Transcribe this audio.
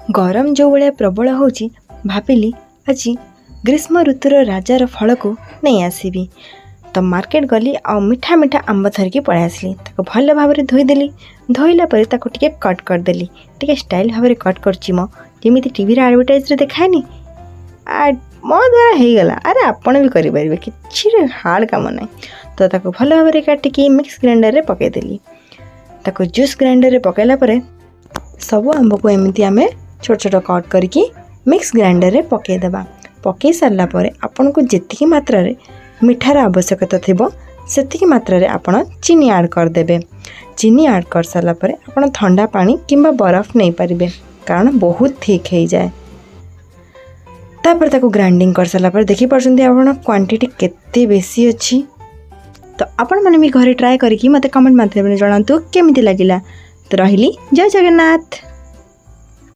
ଗରମ ଯେଉଁ ଭଳିଆ ପ୍ରବଳ ହେଉଛି, ଭାବିଲି ଆଜି ଗ୍ରୀଷ୍ମ ଋତୁର ରାଜାର ଫଳକୁ ନେଇ ଆସିବି। ତ ମାର୍କେଟ ଗଲି ଆଉ ମିଠା ମିଠା ଆମ୍ବ ଧରିକି ପଳେଇ ଆସିଲି। ତାକୁ ଭଲ ଭାବରେ ଧୋଇଦେଲି। ଧୋଇଲା ପରେ ତାକୁ ଟିକେ କଟ୍ କରିଦେଲି। ଟିକେ ଷ୍ଟାଇଲ୍ ଭାବରେ କଟ୍ କରୁଛି ମ, ଯେମିତି ଟିଭିରେ ଆଡ଼ଭର୍ଟାଇଜ୍ରେ ଦେଖାଏନି। ମୋ ଦ୍ୱାରା ହେଇଗଲା। ଆରେ, ଆପଣ ବି କରିପାରିବେ, କିଛି ହାର୍ଡ଼ କାମ ନାହିଁ। ତ ତାକୁ ଭଲ ଭାବରେ କାଟିକି ମିକ୍ସ ଗ୍ରାଇଣ୍ଡରରେ ପକାଇଦେଲି। ତାକୁ ଜୁସ୍ ଗ୍ରାଇଣ୍ଡରରେ ପକାଇଲା ପରେ ସବୁ ଆମ୍ବକୁ ଏମିତି ଆମେ ଛୋଟ ଛୋଟ କଟ୍ କରିକି ମିକ୍ସ ଗ୍ରାଇଣ୍ଡରରେ ପକାଇଦେବା। ପକାଇ ସାରିଲା ପରେ ଆପଣଙ୍କୁ ଯେତିକି ମାତ୍ରାରେ ମିଠାର ଆବଶ୍ୟକତା ଥିବ, ସେତିକି ମାତ୍ରାରେ ଆପଣ ଚିନି ଆଡ଼୍ କରିଦେବେ। ଚିନି ଆଡ଼୍ କରିସାରିଲା ପରେ ଆପଣ ଥଣ୍ଡା ପାଣି କିମ୍ବା ବରଫ ନେଇପାରିବେ, କାରଣ ବହୁତ ଥିକ୍ ହେଇଯାଏ। ତାପରେ ତାକୁ ଗ୍ରାଇଣ୍ଡିଙ୍ଗ କରିସାରିଲା ପରେ ଦେଖିପାରୁଛନ୍ତି ଆପଣ, କ୍ୱାଣ୍ଟିଟି କେତେ ବେଶୀ ଅଛି। ତ ଆପଣମାନେ ବି ଘରେ ଟ୍ରାଏ କରିକି ମୋତେ କମେଣ୍ଟ ମାଧ୍ୟମରେ ଜଣାନ୍ତୁ କେମିତି ଲାଗିଲା। ତ ରହିଲି, ଜୟ ଜଗନ୍ନାଥ।